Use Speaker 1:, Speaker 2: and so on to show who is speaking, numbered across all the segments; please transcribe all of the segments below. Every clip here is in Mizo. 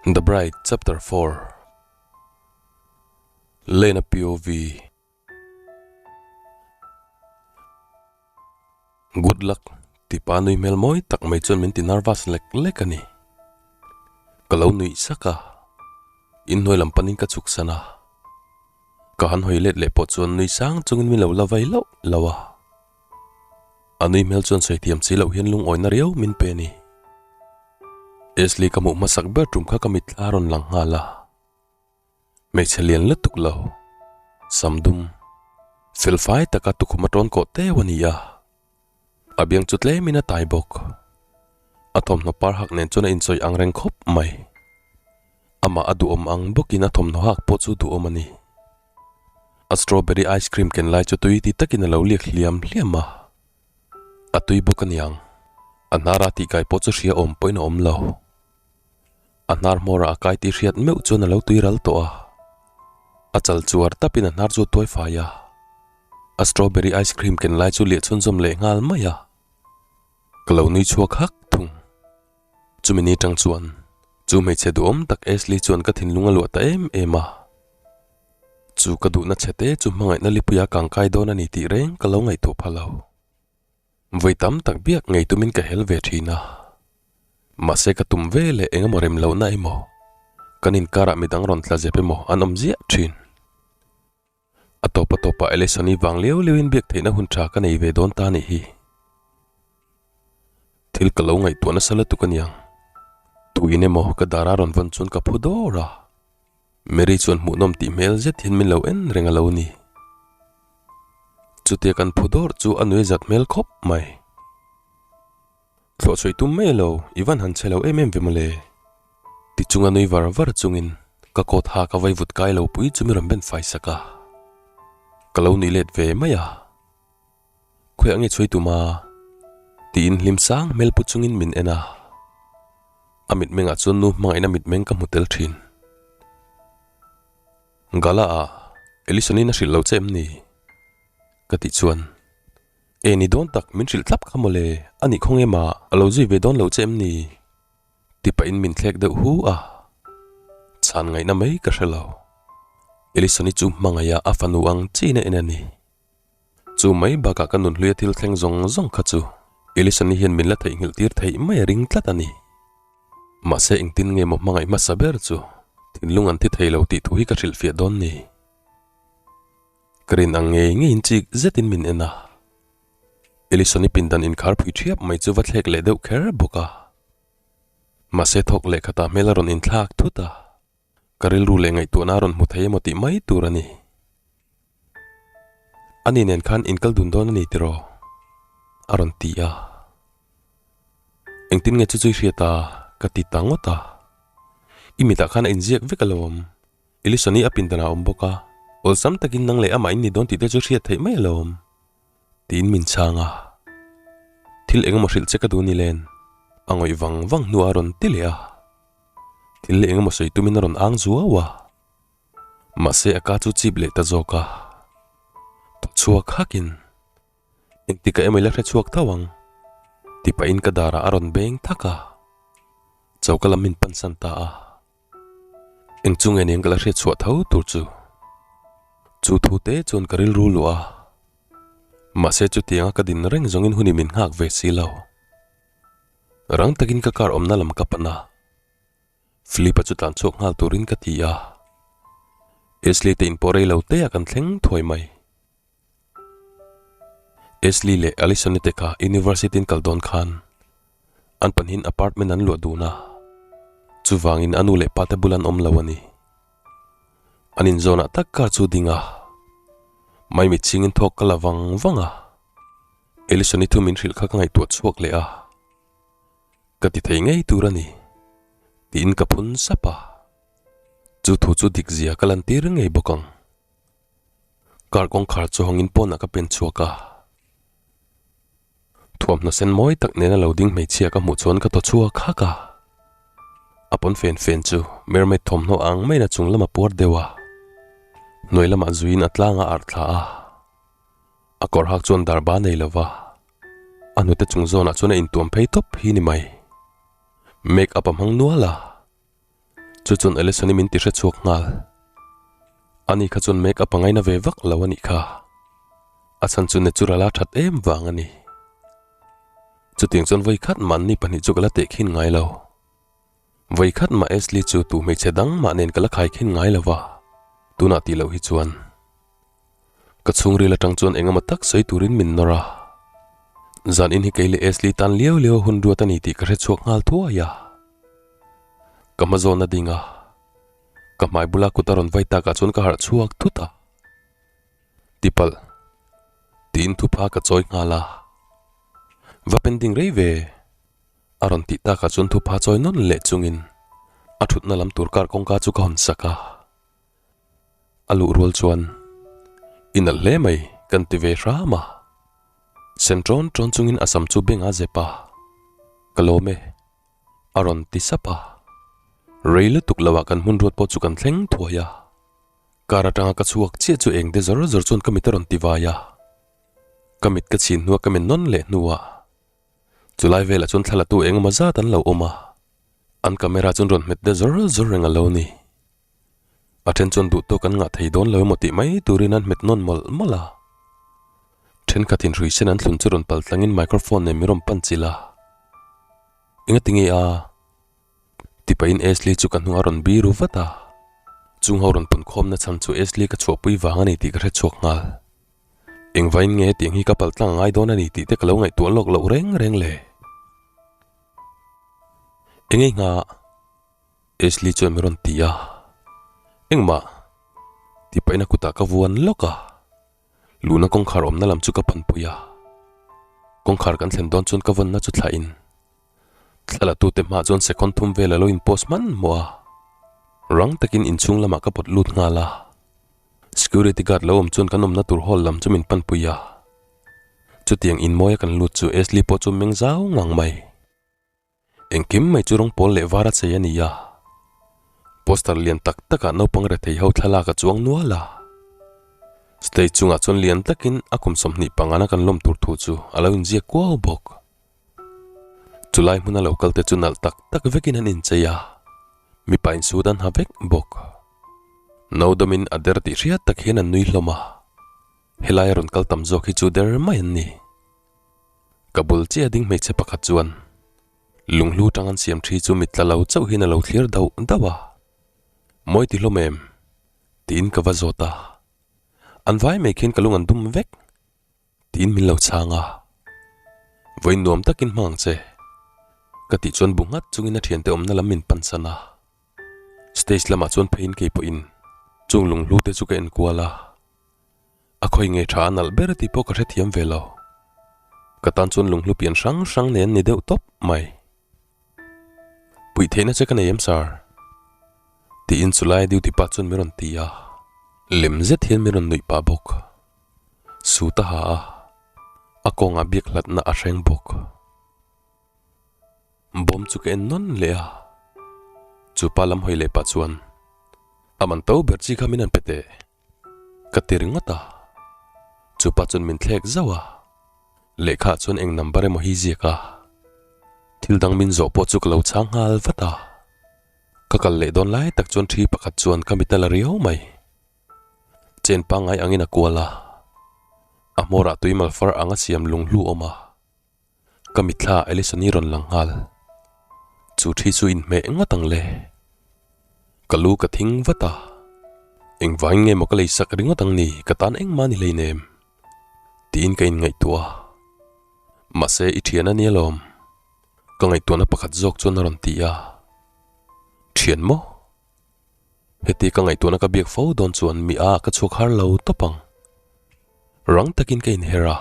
Speaker 1: The Bride Chapter 4 Lena POV Good luck tih pa nui hmel mawi tak mai chuan min ti nervous lek lek a ni. Ka lo nuih sak a, inhnuai lam panin ka chhuk san a. Ka han hawi let leh pawh chuan nui sang chungin min lo la vai loh lo a. A nui hmel chuan sawi thiam si loh hian lungawina riau min pe a ni. Ashley ka hmuh hmasak ber tum kha ka mitthla a rawn lang nghal a. Hmeichhe lian lutuk lo, sam dum, fel fai taka tukhum a tawn kawh teu a ni a. A biang chu tlemin a tai bawk. A thawmhnaw par hak nen chuan a insawi ang reng khawp mai. Amah a duhawm ang bawkin a thawmhnaw hak pawh chu duhawm a ni. A strawberry ice cream ken lai chu tui ti takin a lo liak hliam hliam a. A tui bawk a niang. A hnar a tihkai pawh chu hria awm pawhin a awm lo. A hnar hmawrah a kai tih hriat meuh chuan a lo tui ral tawh a. A chal chuar tapin a hnar chu a tuai fai a. A strawberry ice cream ken lai chu liah chhunzawm leh nghal mai a. Ka lo nui chhuak hak thung. Chumi ni tang chuan chu hmeichhe duhawm tak Ashley chuan ka thinlung a luah ta em em a. Chu ka duhna chhe te chu hmangaihna lipuia kangkai dawn a ni tih reng ka lo ngaihtuah pha lo. Vawi tam tak biak ngei tumin ka hel ve thin a. Mahse ka tum ve leh eng emaw rem lohna emaw, kan inkarah midang rawn tla zep emaw an awm ziah thin. A tawp a tawpah Alison-i vang liau liauin biak theihna hun tha ka nei ve dawn ta nih hi. Thil ka lo ngaihtuah nasa lutuk aniang. Tuin emaw ka dara rawn vawn chuan ka phu dawr a. Mary chuan hmuhnawm tih hmel zet hian min lo en reng a lo ni. Chutia kan phu dawr chu a nui zat hmel khawp mai. Thlawh chhuih tum mai lo, i van han che lo em em ve mawle. Ti chunga nui var var chungin ka coat ha ka vai vut kai lo pui chu mi rawn ben fai sak a. Ka lo nui let ve mai a. Khawiah nge chhuih tum a? Tiin hlim sang hmel pu chungin min en a. A mitmengah chuan nu hmangaihna mitmeng ka hmu tel thin. Gala ah Ellison-in a hrilh lo che em ni? Ka tih chuan, E ni dawn tak, min hrilh thlap kha mawle, a nih khaw nge mah, a lo zui ve dawn lo che em ni? Ti pahin min thlek deuh hu a. Chhan ngaihna mai ka hre lo. Ellison-i chu hmangaiha a fanu ang chiin a en a ni. Chu mai bakah ka nunhluia thil thleng zawng zawng kha chu Ellison-i hian min la theihnghilh tir theih mai a ring tlat a ni. Mahse engtin nge maw hmangaih hmasa ber chu thinlung an thi thei lo tih thu hi ka hrilhfiah dawn ni. Ka rin ang ngei ngeiin chik zetin min en a. Ellison-i pindan inkhar phui ṭhiap mai chu va thlek leh deuh kher bawk a. Mahse thawk leh khatah hmel a rawn inthlak thut a. Ka rilru leh ngaihtuahna a rawn hmu thei emaw tih mai tur a ni. Ani nen khan inkal dun dawn a ni tiraw? A rawn ti a. Engtin nge chu chu i hriat a? Ka ti ta ngawt a. I mitah khan a inziak vek alawm. Elisoni a pindanah a awm bawk a. Awlsam takin nang leh amah in ni dawn tih te chu hriat theih mai alawm. Tiin min chhang a. Thil engemaw hrilh che ka duh ni len. A ngawih vang vang hnuah a rawn ti leh a. Thil leh engemaw sawi tumin a rawn ang zuau a, mahse a ka chu chip leh ta zawk a. Thaw chhuak hakin, Engtikah emaw i la hre chhuak tho ang, ti pahin ka darah a rawn beng thak a, choka lam min pansan ta a. Eng chu nge nen ka la hriat chhuah tho tur chu? Chu thu te chuan ka rilru luah a, mahse chutianga ka din reng zawngin hun i min nghak ve si lo. Rang takin ka car awmna lam ka pan a, Philip-a chu tlan chhuak nghal turin ka ti a. Ashley te inpawh rei lo te ah kan thleng thuai mai. Ashley leh Allison-i te kha University in kal dawn khan an pahnihin apartment an luah dun a, chuvangin a nu leh pa te bul an awm lo a ni. An inzawnah tak car chu ding a, maimit chhingin thawk ka la vang vang a. Ellison-i thu min hrilh kha ka ngaihtuah chhuak leh a, ka ti thei ngei tur a ni, tiin ka phun sap a. Chu thu chu dik zia ka lantir ngei bawk ang. Car kawngkhar chu hawngin pawnah ka pen chhuak a. Thuamhnaw sen mawi tak nena lo ding hmeichhia ka hmuh chuan ka thaw chhuak hak a. A pawn fen fen chu mermaid thawmhnaw ang maiin a chung lam a puar deuh a. Hnuai lamah zuiin a tlang a arh thla a. A kawr hak chuan darba nei lo va, a hnute chung zawnah chuan a intuam phei tawp hi ni mai. Make up a hmang nual a. Chu chuan Alison-i min ti hre chhuak nghal. Ani kha chuan make up a ngaina ve vak lo a nih kha. A chhan chu natural a that em vang a ni. Chutiang chuan vawi khat mahni pahnih chu ka la tehkhin ngai lo. Vawi khat mah Ashley chu tu hmeichhe dang mah nen ka la khaikhin ngai lo va, tunah tih loh hi chuan ka chhungril atang chuan eng emaw tak sawi turin min nawr a. Zan in hi kei leh Ashley tan liau liau a hun ruat a ni tih ka hre chhuak nghal thuai a. Ka hma zawn a ding a, ka hmai bula kut a rawn vai takah chuan ka harh chhuak thut a. Tipalh tiin thupha ka chawi nghal a, Va pending rei ve. A rawn tih takah chuan thupha chawi nawn leh chungin a thutna lam tur kar kawngka chu ka hawn sak a. A luh rual chuan, I nalh hle mai, kan ti ve hram a. Sen ṭawn ṭawn chungin a sam chu beng a zep a, Ka lawm e, a rawn ti sap a. Rei lutuk loah kan hmun ruat pawh chu kan thleng thuai a. Kar atanga ka chhuak chiah chu eng te zawr zawr chuan ka mit a rawn ti vai a. Ka mit ka chhin hnuah ka men nawn leh hnuah Chulai velah chuan thla latu eng emaw zat an lo awm a, an camera chuan rawn hmet de zawr zawr reng a lo ni. A then chuan duh tawk an ngah thei dawn lo emaw tih mai turin an hmet nawn mawlh mawlh a. Thenkhatin hrui sen an thlun chu rawn pal tlangin microphone nen min rawn pan chilh a. Engati nge a? Ti pahin Ashley chu ka hnung a rawn biru vat a. Chung ho rawn punkhawmna chhan chu Ashley ka chhuahpui vang a ni tih ka hrechhuak nghal. Engvain nge tiang hi ka pal tlang a ngai dawn a ni tih te ka lo ngaihtuah lawk loh reng reng le. Engei nghah? Ashley chuan min rawn ti a. Engmah? Ti pahin a kutah ka vuan lawk a. Luna kawngkhar awmna lam chu ka panpui a. Kawngkhar kan thlen dawn chuan ka vawnna chu thlahin Thla tute hmaah chuan second thum vel a lo in post hmanhmawh a. Rang takin inchhung lamah ka pawt lut nghal a. Security guard lo awm chuan kan awmna tur hall lam chu min panpui a. Chutiang in mawia kan lut chu Ashley pawh chu meng zau ngang mai. Engkim mai chu rawng pawl leh var a chei a ni a. Poster lian tak takah naupang rethei ho thlalak a chuang nual a. Stage chungah chuan lian takin a kum 25 na kan lawm tur thu chu a lo inziak kuau bawk. Chulai hmuna lo kal te chu nalh tak tak vekin an inchei a, mipa insut an ha vek bawk. No dawmin a der tih hriat tak hian an nui hlawm a, helai a rawn kal tam zawk hi chu der mai an ni. Ka bul chiah ding hmeichhe pakhat chuan lunghlu tang an siam thi chu mit tla lo chauh hian a lo thlir dauh dauh a, Mawi ti hlawm em? tiin ka va zawt a, an vai mai khian ka lung an dum vek. Tiin min lo chhang a, Vawi nuam takin hmang ang che, ka tih chuan bu nghat chungin a thiante awmna lam min pan san a. Stage lamah chuan pheiin kei pawhin chung lunghlu te chu ka en kual a, a khawi nge tha a nalh ber tih pawh ka hrethiam ve lo. Ka tan chuan lunghlu pian hrang hrang nen ni deuh tawp mai. Puih theihna che ka nei em sir? Tiin chulai duty pa chuan min rawn ti a, lem zet hian min rawn nuih pah bawk. Suit a ha a, a kawngah biak hlatna a hreng bawk. Bawm chu ka en nawn leh a, chupa lam hawi leh pah chuan a man to ber chi kha min han pe teh ka ti ringawt a, chupa chuan min thlek zauh a, lehkhaah chuan eng number emaw hi ziak a, thil dang min zawh pawh chu ka lo chhang nghal vat a, ka kal leh dawn lai tak chuan thi pakhat chuan ka mit a la riau mai. Chen pangngai angin a kual a, a hmawrah tui malfar anga siam lunghlu awm a, ka mitthla Alison-i rawn lang nghal. Chu thi chu inhmeh ngawt ang le. Ka lu ka thing vat a, engvangin nge maw ka lei sak ringawt ang ni, ka tan engmah ni hleinem tiin ka inngaihtuah a, mahse i thian a nia lawm, ka ngaihtuahna pakhat zawk chuan a rawn ti a, Thian maw? Heti ka ngaihtuahna ka biak fo dawn chuan mi a ka chhuak har lo tawp ang. Rang takin ka inher a,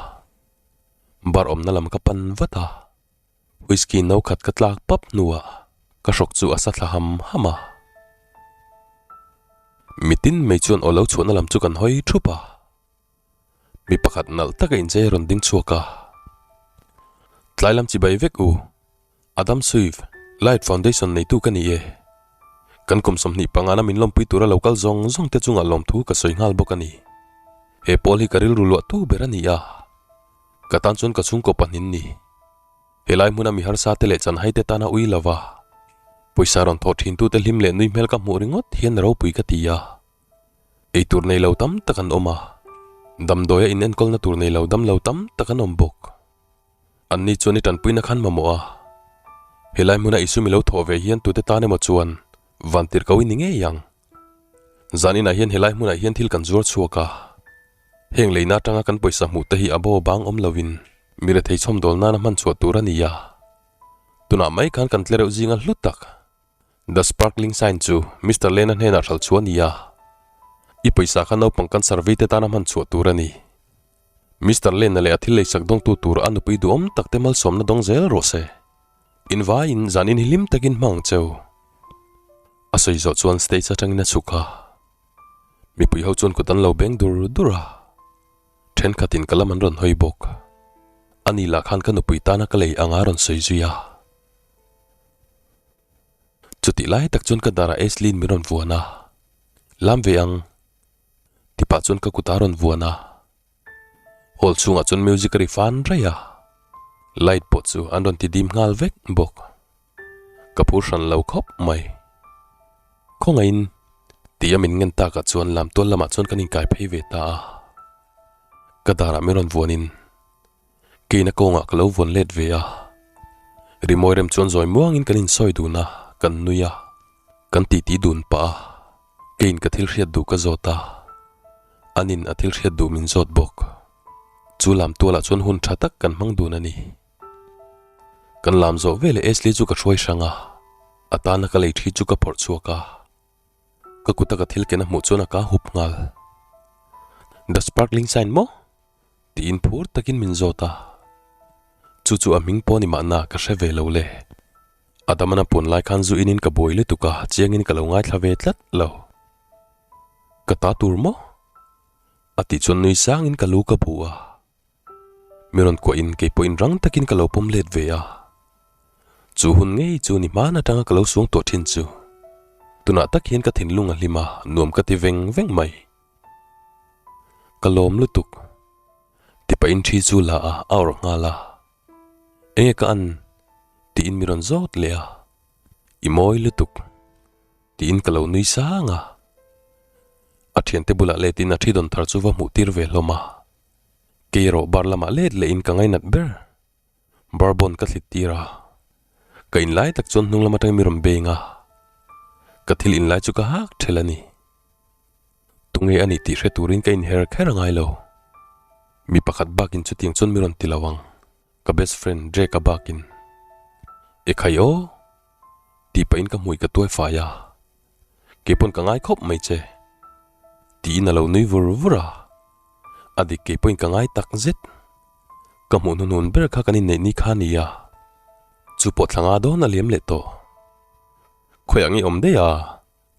Speaker 1: bar awmna lam ka pan vat a, whisky no khat ka tlak pap hnuah ka hrawk chu a sa thla ham ham a. Mitin mai chuan aw lo chhuahna lam chu kan hawi thup a. Mi pakhat nalh taka inchei a rawn ding chhuak a, Tlai lam chibai vek u, Adam Swift, Light Foundation neitu ka ni e. Kan kum 25 na min lawmpui tura lo kal zawng zawng te chungah lawmthu ka sawi nghal bawk a ni. He pawl hi ka rilru luahtu ber a ni a, ka tan chuan ka chhungkaw pahnin ni. Helai hmuna mi harsa te leh chanhai te tana ui lova. Pawisa rawn thawh thintute hlim leh nui hmel ka hmuh ringawt hian ropui ka ti a. Eitur nei lo tam tak an awm a, damdawia inenkawlna tur nei lo dam lo tam tak an awm bawk. Anni chuan i tanpuina khan mamawh a, helai hmuna i sum i lo thawh ve hian tute tan emaw chuan vantirh ko i ni ngei ang. Zan inah hian helai hmunah hian thil kan zuar chhuak a, heng leina atanga kan pawisa hmuh te hi a bo bang awm lovin mi rethei chhawmdawl nana hman chhuah tur a ni a. Tunah mai khan kan tlereuh zinga hlu tak The Sparkling Sign chu Mister Lena hnenah hral chhuah a ni a, i pawisa kha naupang cancer vei te tana hman chhuah tur a ni. Mister Lena leh a thil leisak dawngtu tur a nupui duhawm tak te malsawmna dawng zel rawh se. Invaiin zanin hi hlim takin hmang cheu. A sawi zawh chuan stage atangin a chhuk a, mipui ho chuan kut an lo beng dur dur a. Thenkhatin ka lam an rawn hawi bawk. Ani lah khan ka nupui tana ka lei anga rawn sawi zui a. Chutih lai tak chuan ka darah Ashley-in min rawn vuan a, Lam ve ang. Ti pah chuan ka kut a rawn vuan a. Hall chhungah chuan music a ri fan raih a. Light pawh chu an rawn ti dim nghal vek bawk. Ka phur hran lo khawp mai. Khawngaihin tia min ngen takah chuan lamtual lamah chuan kan inkai phei ve ta a. Ka darah min rawn vuanin keina kawngah ka lo vuan let ve a. Rimawi rem chuan zawi muangin kan insawi dun a, kan nui a, kan titi dun pah a. Keiin ka thil hriat duh ka zawt a, anin a thil hriat duh min zawt bawk. Chu lamtualah chuan hun tha tak kan hmang dun a ni. Kan lam zawh veleh Ashley chu ka hruai hrang a, a tana ka lei thi chu ka phawrh chhuak a, ka kuta ka thil ken a hmuh chuan a ka hup nghal. The sparkling sign maw? tiin phur takin min zawt a, chu chu a hming pawh ni mahna ka hre ve lo le. Adamana pawn lai khan zu inin ka buai lutuk a, chiangin ka lo ngaithla ve tlat lo. Ka ta tur maw? A tih chuan nui sangin ka lu ka bu a. Mi rawn kuahin kei pawhin rang takin ka lo pawm let ve a. Chu hun ngei chu ni hman atanga ka lo suang tawh thin chu. Tunah tak hian ka thinlung a hlim a, nuam ka ti veng veng mai. Ka lawm lutuk. Tipahin thi chu la a, a awrh nghal a. Enge ka an? tiin mi rawn zawt leh a. I mawi lutuk. Tiin ka lo nui sang a. A thiante bulah letin a thi dawn thar chu va hmuh tir ve hlawm a. Kei erawh bar lamah let lehin ka ngainat ber. Bourbon ka thlit tir a. Ka inlai tak chuan hnung lam atangin mi rawn beng a. Ka thil inlai chu ka hak ṭhel a ni. Tunge a nih tih hre turin ka inher kher a ngai lo. Mi pakhat bakin chutiang chuan mi rawn ti lo ang. Ka best friend Drake-a bakin. Ekhai aw! Tih pahin ka hmui ka tuai fai a. Kei pawn ka ngai khawp mai che. Tiin a lo nui vur vur a. A dik kei pawhin ka ngai tak zet. Ka hmuh hnuhnun ber kha kan inneih ni kha a ni a. Chu pawh thla nga dawn a liam leh tawh. Khawiah nge awm daih a?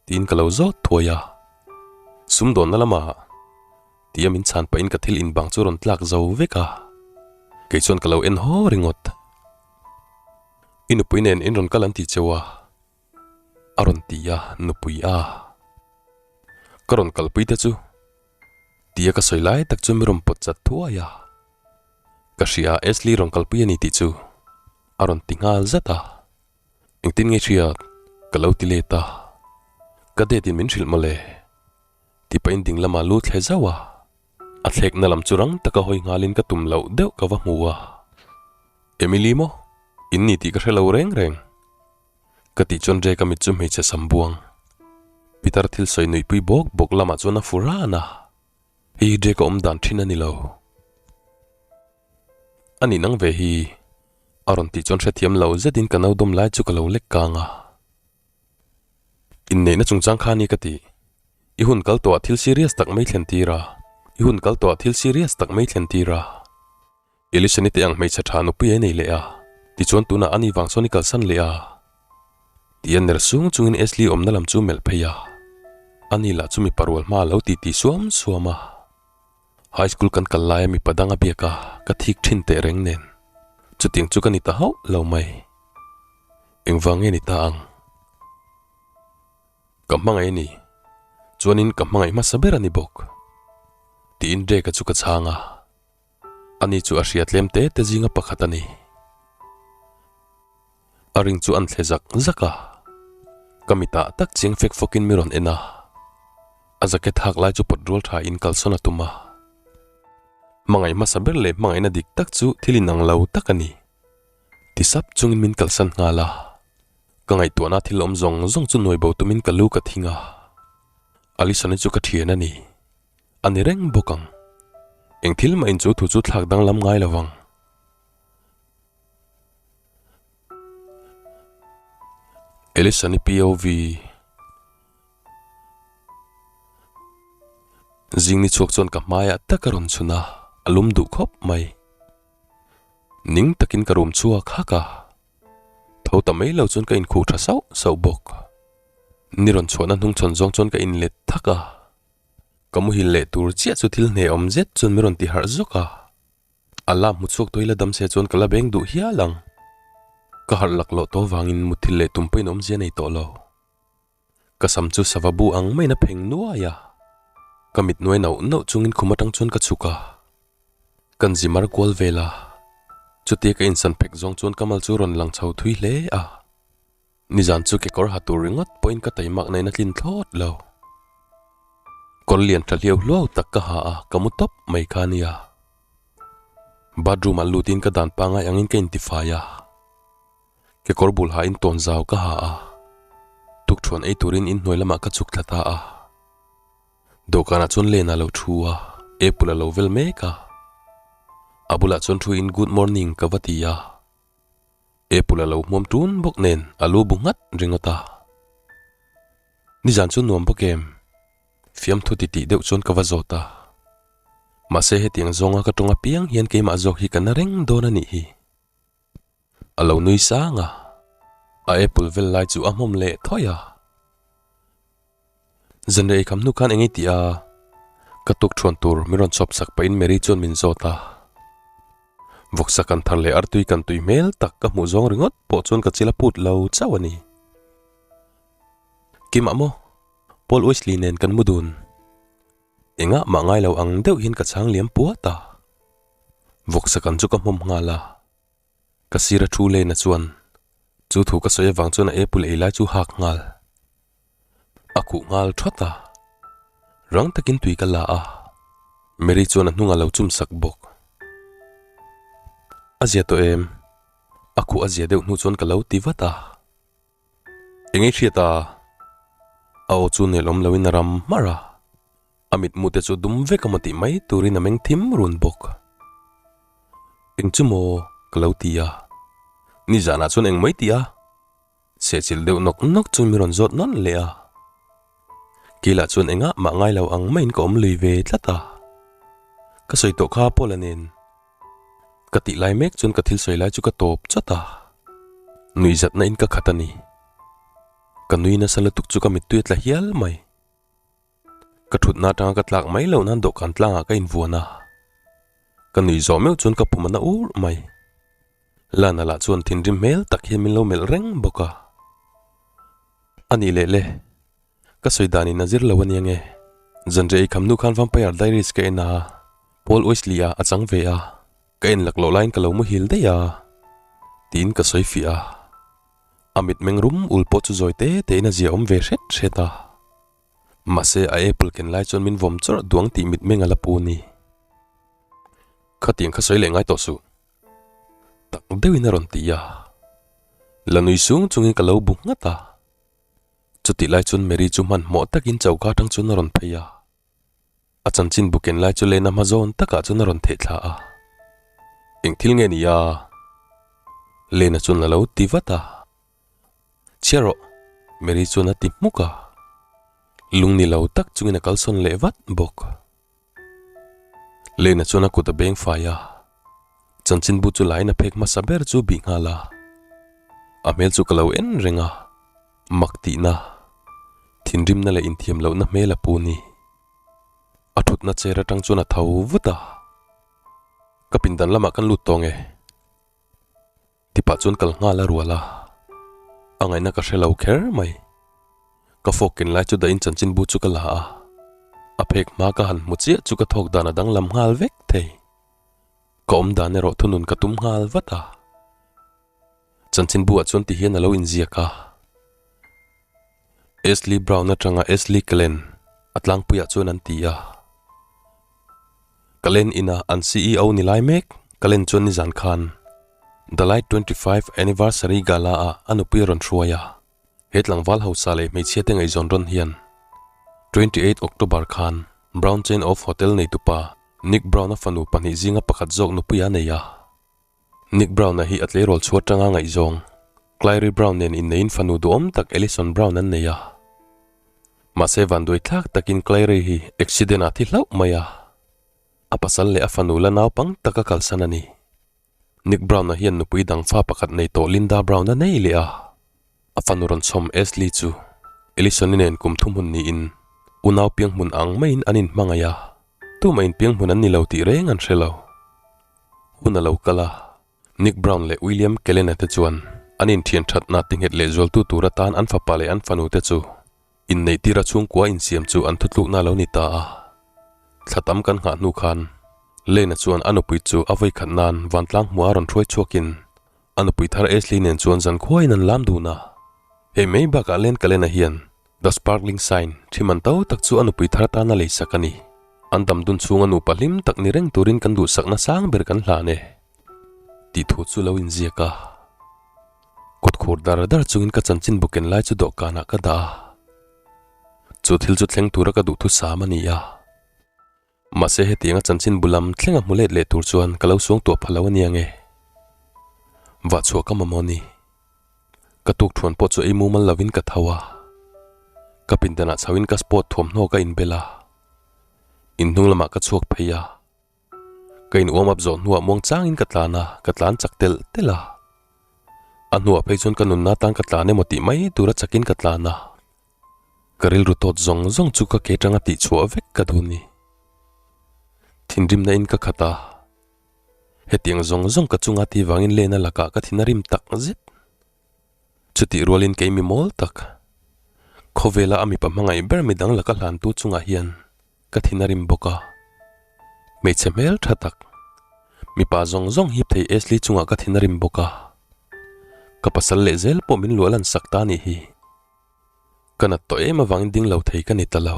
Speaker 1: Tiin ka lo zawt thuai a. Sumdawnna lamah tia min chhan pahin ka thil inbang chu rawn tlak zo vek a. Kei chuan ka lo en haw ringawt. I nupui nen in rawn kal an ti cheu a. A rawn ti a, nupui a. Ka rawn kalpui te chu tia ka sawi lai tak chu mi rawn pawt chat thuai a. Ka hria Ashley rawn kalpui a ni tih chu a rawn ti nghal zat a. Engtin nge hriat? Ka lo ti let a. Ka date in min hrilh mawle. Ti pahin ding lamah lu thle zauh a. A thlekna lam chu rang taka hawi nghalin ka tum loh deuh ka va hmu a. Emily maw? In ni tih ka hre lo reng reng. Ka tih chuan Drake-a mit chu hmeichhe sam buang. Peter thil sawi nuihpui bawk bawk lamah chuan a fu ran a. Hei hi Drake-a awm dan thin a ni lo. A nih nang ve hi. A rawn tih chuan hrethiam lo zetin ka no dawm lai chu ka lo lek kang a. Inneihna chungchang kha a ni ka tih. I hun kal tawhah thil serious tak mai thlen tir a. I hun kal tawhah thil serious tak mai thlen tir a. Elisha-ni te ang hmeichhe tha nupui a nei leh a, tichuan tunah ani vang chuan i kalsan leh a. Ti a ner sung chungin Ashley awmna lam chu melh phei a. Ani lah chu mipa rual hma a lo ti ti suam suam a. High school kan kal laia mipa dang a biak a, ka thik thin teh reng nen. Chutiang chu ka ni ta hauh lo mai. Engvang nge ni ta ang? Ka hmangaih a ni. Chuanin ka hmangaih hmasa ber a ni bawk. Tiin Drake-a chu ka chhang a. Ani chu a hria tlem te te zinga pakhat a ni. A ring chu an thle zak zak a. Ka mitah tak chiang fek fawkin mi rawn en a, a jacket hak lai chu pawt rual tha in kalsawn a tum a. Hmangaih hmasa ber leh hmangaihna dik tak chu thil inang lo tak a ni. Ti sap chungin min kalsan nghal a, ka ngaihtuahna thil awm zawng zawng chu nuai bo tumin ka lu ka thing a. Alison-i chu ka thian a ni. A ni reng bawk ang. Eng thil mah in chu thu chu thlak danglam ngai lo vang. Alison-i POV Zing ni chhuak chuan ka hmaiah tak a rawn chhun a, a lum duh khawp mai. Ning takin ka rum chhuak hak a, tho ta mai lo chuan ka inkhuh tha sauh sauh bawk. Ni rawn chhuahna hnungchhawn zawng chuan ka inlet thak a, ka muhil leh tur chiah chu thil hnehawm zet chuan min rawn ti harh zawk a. Alarm hmu chhuak tawh ila dam se chuan ka la beng duh hial ang. Ka harh laklawh tawh vangin muthilh leh tum pawhin awmzia nei tawh lo. Ka sam chu sava bu ang maiin a pheng nuai a, ka mit nuai nauh nauh chungin khum atang chuan ka chhuk a, kan zi mar kual vel a, chutia ka insan phek zawng chuan ka mal chu rawn lang chho thui hle a, nizan chu kekawr ha tur ringawt pawhin ka taimak nain a tlin thlawt lo. Kawr lian tha hliau hluau tak ka ha a, ka mu tawp mai kha nia. Bathroom ah lutin ka dan pangai angin ka intifai a. Kekawr bul ha in tawn zau ka ha a, tukṭhuan ei turin inhnuai lamah ka chhuk thla ta a. Dawhkanah chuan Lena lo thu a, apple a lo vel mek a. A bulah chuan thu in good morning ka va ti a. Apple a lo hmuam ṭun bawk nen a lu bu nghat ringawt a. Nizan chu nuam bawk em? Fiamthu titih deuh chuan ka va zawt a. Mahse hetiang zawnga ka ṭawng apiang hian keimah zawk hi ka na reng dawn a nih hi. A lo nui sang a, a apple vel lai chu a hmawm leh thawi a. Zanriah eikham hnu khan eng i tih a? Ka tuk thuan tur min rawn chhawp sak pahin Mary chuan min zawt a. Vawksa kan thar leh artui kan tui hmel tak ka hmuh zawng ringawt pawh chuan ka chil a put lo chauh a ni. Kimah maw? Paul Wesley nen kan mu dun. Engah mah ngai lo ang deuh hian ka chhang liam puat a. Vawksa kan chu ka hmawm nghal a. Ka sir a thu lena chuan chu thu ka sawi avang chuan a apple ei lai chu hak nghal. A khuh nghal thawt a. Rang takin tui ka la a. Mary chuan a hnungah lo chum sak bawk. A zia tawh em? A khuh a zia deuh hnu chuan ka lo ti vat a. Eng ei hriat a? A aw chu nelawm loin a ram hmarh a. A mitmu te chu dum vek a maw tih mai turin a meng thim run bawk. Eng chu maw? ka lo ti a. Nizanah chuan eng mai ti a? Sehchilh deuh nawk nawk chu mi rawn zawt nawn leh a. Keilah chuan engah mah ngai lo ang maiin ka awm lui ve tlat a. Ka sawi tawh kha Paula nen. Ka tih lai mek chuan ka thil sawi lai chu ka tawp chawt a. Nuihzatna in ka khat a ni. Ka nui nasa lutuk chu ka mittui a tla hial mai. Ka thutna atanga ka tlak mai loh nan dawhkan tlangah ka invuan a, ka nui zawh meuh chuan ka pum a na ur mai. Lana lah chuan thinrim hmel tak hian min lo melh reng bawk a. A nih leh le, ka sawi danin a zir lo a nia nge. Zanriah ei kham hnu khan Vampire Diaries ka en a, Paul Wesley ah a chang ve a, ka en lak loh laiin ka lo muhil daih a, tiin ka sawi fiah a. A mitmeng rum ul pawh chu zawi te tein a zia awm ve hret hret a. Mahse a apple ken lai chuan min vawm chawrh duang tih mitmeng a la pu ni. Khatiang kha sawi leh ngai tawh suh. Tak deuhin a rawn ti a. La nui sung chungin ka lo bu nghat a. Chutih lai chuan Mary chu hmanhmawh takin choka atang chuan a rawn phei a. A chanchin bu ken lai chu lehna hma zawn takah chuan a rawn theh thla a. Eng thil nge ni a? Lena chuan a lo ti vat a. Chhiar rawh, Mary chuan a ti hmuk a. Lung ni lo tak chungin a kalsawn leh vat bawk. Lena chuan a kut a beng fai a. Chanchinbu chu lain a phek hmasa ber chu bih nghal a. A hmel chu ka lo en reng a, mak tihna, thinrimna leh inthiam lohna hmel a pu ni. A thutna chair atang chuan a tho vut a. Ka pindan lamah kan lut tawng e. Tipah chuan kal nghal a rual a, a ngaihna ka hre lo kher mai. Ka fork ken lai chu dahin chanchinbu chu ka la a, a phek hma ka han hmu chiah chu ka thawk dan a danglam nghal vek thei. Ka awm dan erawh thunun ka tum nghal vat a. Chanchinbu ah chuan ti hian a lo inziak a. Ashley Brown atanga Ashley Cullen a tlangpuiah chuan an ti a. Cullen ina an CEO ni lai mek Cullen chuan nizan khan The Light 25 Anniversary Gala ah a nupui a rawn hruai a. He tlangval hausa leh hmeichhia te ngaihzawn rawn hian 28 October khan Brown Chain of Hotel neitupa Nick Brown-a fanu pahnih zinga pakhat zawk nupui a nei a. Nick Brown-a hi a tleirawl chhuat tanga ngaihzawng Clary Brown nen inneiin fanu duhawm tak Alison Brown an nei a. Mahse vanduai thlak takin Clary hi accident-ah thi hlauh mai a. A pasal leh a fanu la naupang taka kalsan a ni. Nick Brown-a hian nupui dang fa pakhat nei tawh Linda Brown-a nei leh a. A fanu rawn chhawm Ashley chu Alison-i nen kum thuhmun niin unau pianghmun ang maiin an inhmangaih a, tumah inpianghmun an ni lo tih reng an hre lo. Hun a lo kal a, Nick Brown leh William Kellen-a te chuan an inthian thatna tinghet lehzualtu tur atan an fapa leh an fanu te chu inneih tira chhungkua insiam chu an thutlukna a lo ni ta a. Thla tam kan nghah hnu khan Lane-a chuan a nupui chu a vawikhat nan vantlang hmuh a rawn hruai chhuakin a nupui thar Ashley nen chuan zankhuain an lam dun a. Hei mai bakah Lane Cullen-a hian The Sparkling Sign thi man to tak chu a nupui thar tana leisak a ni. An dam dun chhunga nupa hlim tak ni reng turin kan duhsakna sang ber kan hlan e. Tih thu chu lo inziak a. Kut khur dar dar chungin ka chanchin bu ken lai chu dawhkanah ka dah a. Chu thil chu thleng tura ka duhthusam a ni a. Mahse hetianga chanchin bu lam thlenga hmu let leh tur chuan ka lo suang tuah pha lo a nia nge. Vah chhuah ka mamawh ni. Ka tuk thuan pawh chu ei mumal lovin ka tho a. Ka pindanah chhoin ka sport thuamhnaw ka inbel a. Inhnung lamah ka chhuak phei a. Ka in warm up zawh hnuah muang changin ka tlan a, ka tlan chak telh telh a. A hnuah phei chuan ka nunna tan ka tlan emaw tih mai tura chakin ka tlan a. Ka rilru tawt zawng zawng chu ka ke tanga tih chhuah vek ka duh ni. Thinrimna in ka khat a. Hetiang zawng zawng ka chunga ti vangin lena lakah ka thin a rim tak zet. Chutih rualin kei mi mawl tak. Khawvela a mipa hmangaih ber midang laka hlantu chungah hian ka thin a rim bawk a. Hmeichhe hmel tha tak. Mipa zawng zawng hip thei Ashley chungah ka thin a rim bawk a. Ka pasal leh zel pawh min luah lan sak ta nih hi. Ka nat tawh em avangin ding lo thei ka ni ta lo.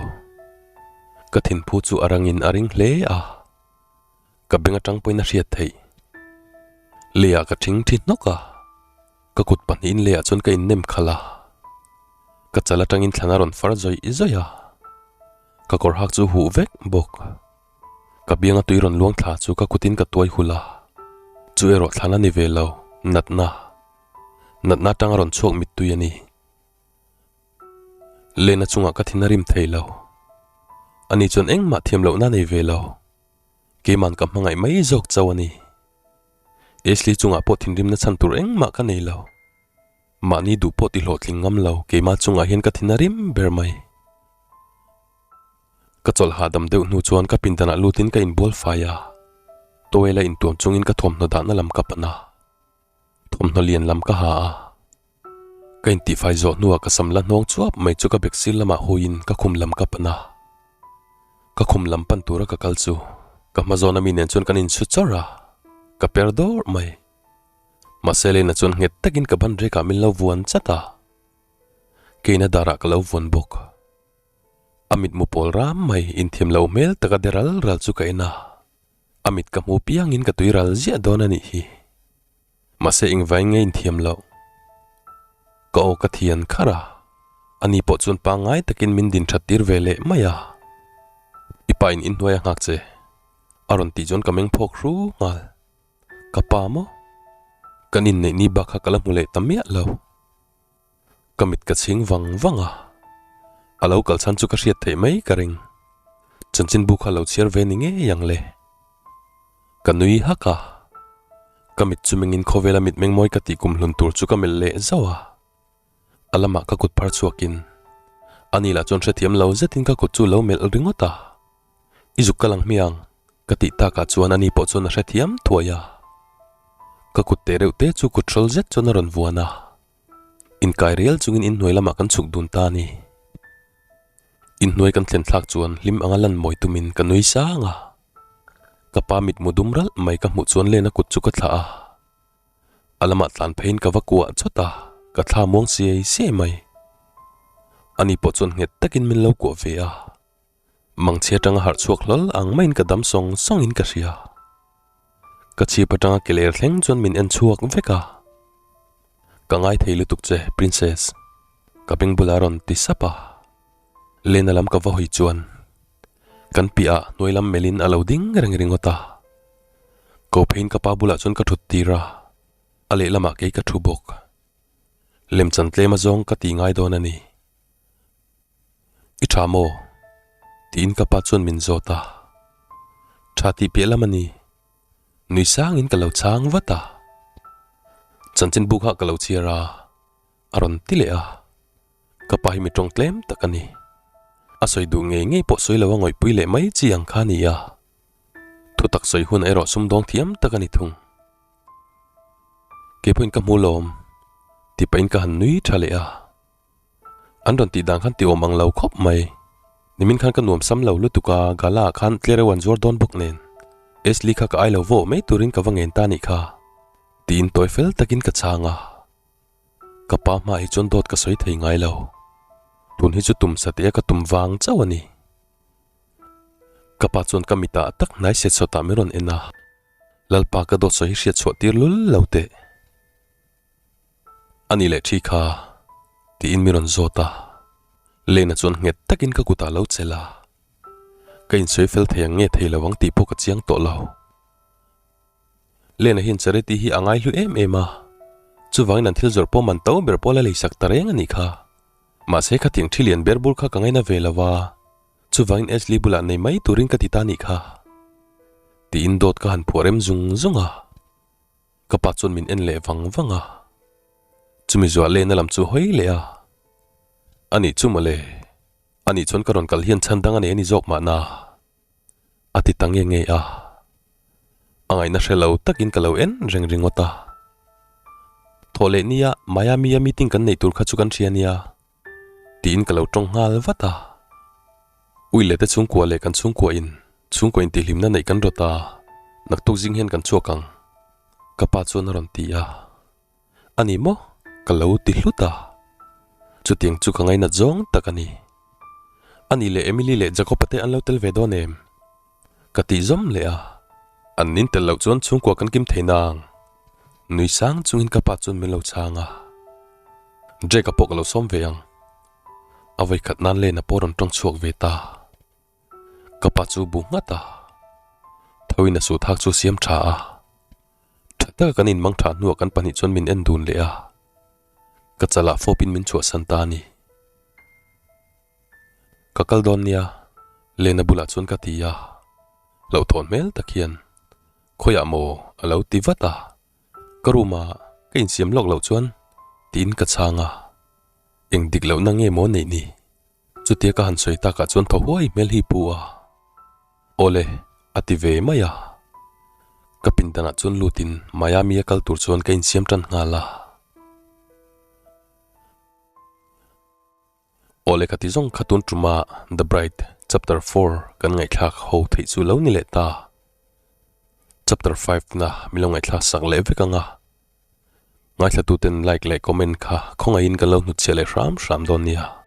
Speaker 1: Ka thinphu chu a rangin a ring hle a, ka beng atang pawhin a hriat theih. Leiah ka thing thi hnawk a, ka kut pahnihin leiah chuan ka innem khalh a. Ka chal atangin thlan a rawn far zawih zawih a, ka kawr hak chu huh vek bawk. Ka bianga tui rawn luang thla chu ka kutin ka tuai hulh a, chu erawh thlan a ni ve lo, natna. Natna atanga rawn chhuak mittui a ni. Lena chungah ka thin a rim thei lo. Ani chuan engmah thiam lohna nei ve lo. Keiman ka hmangaih mai zawk chauh a ni. Ashley chungah pawh thinrimna chhan tur engmah ka nei lo. Mahni duh pawh ti hlawhtling ngam lo keimah chungah hian ka thin a rim ber mai. Ka chawlh hahdam deuh hnu chuan ka pindanah lutin ka inbual fai a. Towel a intuam chungin ka thawmhnaw dahna lam ka pan a. Thawmhnaw lian lam ka ha a, ka intihfai zawh hnuah ka sam la hnawng chuap mai chu ka bek sir lamah huiin ka khum lam ka pan a. Ka khum lam pan tura ka kal chu ka hma zawna mi nen chuan kan inchhu chawrh a, ka per dawrh mai. Mahse Lena chuan nghet takin ka ban rekah min lo vuan chat a, keina darah ka lo vuan bawk. A mitmu pawl ram mai inthiam lo hmel taka de ral ral chu ka en a. A mit ka hmu piangin ka tui ral ziah dawn a nih hi. Mahse engvai nge inthiam loh? Ka aw ka thian kharh a, ani pawh chuan pangngai takin min din that tir ve leh mai a. I pa in inhnuai a nghak che, a rawn tih chuan ka meng phawk hru nghal. Ka pa maw? Kan inneih ni bak kha ka la hmu leh ta miah lo. Ka mit ka chhing vang vang a, a lo kal chhan chu ka hriat theih mai ka ring. Chanchinbu kha lo chhiar ve ni ngei ang le. Ka nui hak a, ka mit chu mengin khawvela mitmeng mawi ka tih kum hlun tur chu ka melh leh zauh a. A lamah ka kut phar chhuakin ani lah chuan hrethiam lo zetin ka kut chu lo melh ringawt a. I zuk ka lang hmiang ka tih takah chuan ani pawh chuan a hrethiam thuai a. Ka kut teh reuh te chu kut hrawl zet chuan a rawn vuan a. Inkai rial chungin inhnuai lamah kan chhuk dun ta a ni. Inhnuai kan thlen thlak chuan hlim anga lan mawi tumin ka nui sang a. Ka pa mitmu dum ralh mai ka hmuh chuan Lena kut chu ka thlah a. A lamah tlan pheiin ka va kuah chawt a, ka thla muang siai siai mai. Ani pawh chuan nghet takin min lo kuah ve a. Mangchhia atanga harh chhuak hlawl ang maiin ka dam sawng sawngin ka hria. Ka chhip atanga ke ler thleng chuan min en chhuak vek a. Ka ngai thei lutuk che, Princess. Ka beng bulah a rawn ti sap a. Lena lam ka va hawi chuan kan piahah hnuai lam melhin a lo ding reng ringawt a. Ko pheiin ka pa bulah chuan ka thut tir a, a lehlamah kei ka thu bawk. Lemchan tlem azawng ka ti ngai dawn a ni. I tha maw? tiin ka pa chuan min zawt a. Tha tih piah lam a ni. Nui sangin ka lo chhang vat a. Chanchin bu kha ka lo chhiar a, a rawn ti leh a. Ka pa hi mi tawng tlem tak a ni. A sawi duh ngei ngei pawh sawi lo a ngawihpui leh mai chi ang kha a ni a. Thutak sawi hun erawh sumdawng thiam tak a ni thung. Kei pawhin ka hmu lawm, ti pahin ka han nui tha leh a. An rawn tih dan khan ti awm ang lo khawp mai. Nimin khan ka nuam sam lo lutuk a, gala ah khan tlereuh an zuar dawn bawk nen. Ashley kha ka ai lo vawh mai turin ka va ngen ta nih kha, tiin tawi fel takin ka chhang a. Ka pa hmaah hi chuan dawt ka sawi thei ngai lo. Tun hi chu tum sateh a ka tum vang chauh a ni. Ka pa chuan ka mitah tak hnai set sawtah min rawn en a, Lalpa ka dawt sawi hi hriat chhuah tir lul lo teh. A ni leh thi kha, tiin mi rawn zawt a. Lena chuan nghet takin ka kutah lo chelh a. Ka insawi fel thei ang nge thei lo ang tih pawh ka chiang tawh lo. Lena hian Charity hi a ngaihlu em em a, chuvangin an thil zawrh pawh man to ber pawh la leisak ta reng a nih kha. Mahse khatiang thi lian ber bur kha ka ngaina ve lo a, chuvangin Ashley bulah nei mai turin ka ti ta nih kha. Tiin dawt ka han phuah rem zung zung a. Ka pa chuan min en leh vang vang a, chumi zuah lehna lam chu hawi leh a, Anih chu mawle, anih chuan ka rawn kal hian chhan dang a nei a ni zawk mahna, a ti ta nge nge a. A ngaihna hre lo takin ka lo en reng ringawt a. Thawh leh nia Miami a meeting kan neih tur kha chu kan hria nia, tiin ka lo tawng nghal vat a. Ui leh te chhungkua leh kan chhungkua in chhungkua in tihhlimna neih kan rawt a, naktuk zing hian kan chhuak ang, ka pa chuan a rawn ti a. A ni maw? Ka lo ti hlut a. Chutiang chu ka ngainat zawng tak a ni. A ni leh Emily leh Jacob-a te an lo tel ve dawn em? Ka tih zawm leh a. An nin tel loh chuan chhungkua kan kim thei nang. Nui sang chungin ka pa chuan min lo chhang a. Drake-a pawh ka lo sawm ve ang. A vawikhat nan Lena pawh rawn tawng chhuak ve ta. Ka pa chu bu nghat a. Thoin a suh thak chu siam tha a. Tha taka kan inmang tha hnuah kan pahnih chuan min en dun leh a. Ka chalah fawpin min chhuahsan ta a ni. Ka kal dawn nia, Lena bulah chuan ka ti a. Hlauhthawn hmel tak hian, Khawiah maw? a lo ti vat a. Ka room ah ka insiam lawk loh chuan tiin ka chhang a, eng dik lohna nge maw neih ni? Chutia ka han sawi takah chuan thaw huai hmel hi pu a, Awle a ti ve mai a. Ka pindanah chuan lutin Miami a kal tur chuan ka insiam tan nghal a. Awle ka ti zawng kha tun tuma The Bride chapter four kan ngaihthlak ho theih chu lo ni leh ta. Chapter five na min lo ngaihthlak sak leh vek ang a. Ngaithlatuten like leh comment kha khawngaihin kan lo hnutchhiah leh hram hram dawn nia.